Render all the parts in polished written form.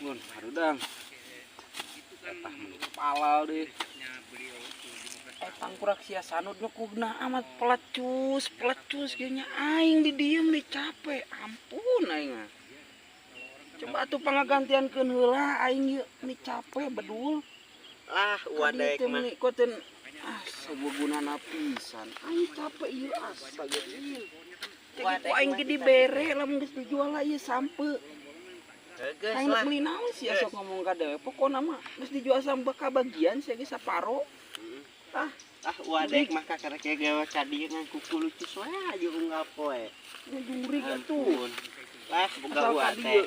Ampun, harudang. Eta meni palal deh. Eh, tangkurak sia Sanud nu kugna amat pelecus, pelecus kieu nya, aing di diem di capek. Ampun aing mah. Coba atuh pangagantiankeun heula aing ieu, meni capek bedul. Lah, wadek mah. Meni koten ah sabugunana pisan. Aing capek ieu, astagfirullah. Cek ku aing ge dibere lamun geus dijual lah ieu sampe. Geus Aing lah. meuli naon sih sok ngomong ka dewe. Pokona mah geus dijual sampe kabagian sia ge saparo. Ah, Ah, wadek mah kakarek ge gawe ka dieu ngan kukulucus wae aja unggal poe. Jurig atuh. Ampun. Lah, boga Asal uwa ka dieu. teh.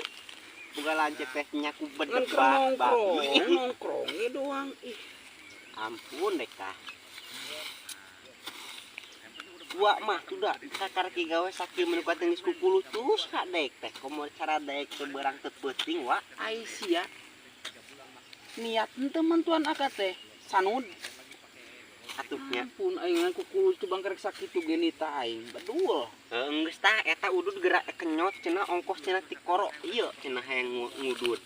Boga lanceuk teh nyaku Ngan keur bedebak nongkrong, babi. Nongkrong ge doang. Ih, Ampun dek tah. Uwa mah tuh kakarek ge gawe sakieu meni kuat geus kukulucus ka dek teh. Komo cara dek teu beurang teu peuting wa. Ai sia. Niat henteu mantuan aka teh. Sanud. Atuh nya. Ampun aing ngan kukulucus bang karek sakitu ge nita aing. Bedul. Heuh, geus tah eta udud gerak kenyot cenah, ongkos cenah ti koro ieu cenah hayang ngudud.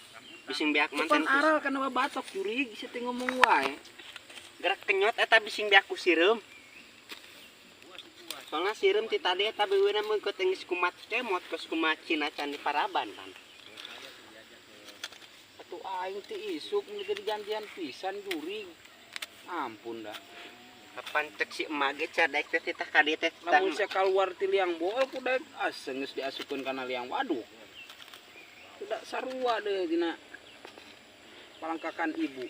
Bising beak Depan manten ku aral kana batok jurig sia teh ngomong wae. Gerak kenyot eta bising beak ku sireum. Soalna sireum ti tadi eta beuweuna mun keur geus kumat kemot kos kumat Cina can diparaban kan. Atuh aing teh isuk meni teh digantian pisan jurig. Ampun dah. Kapan cek si emak ge cadek teh titah ka dieu teh. Lamun sia kaluar ti liang bool ku daek asa geus diasupkeun kana liang waduk. Tidak sarua deh dina palangkakan ibu.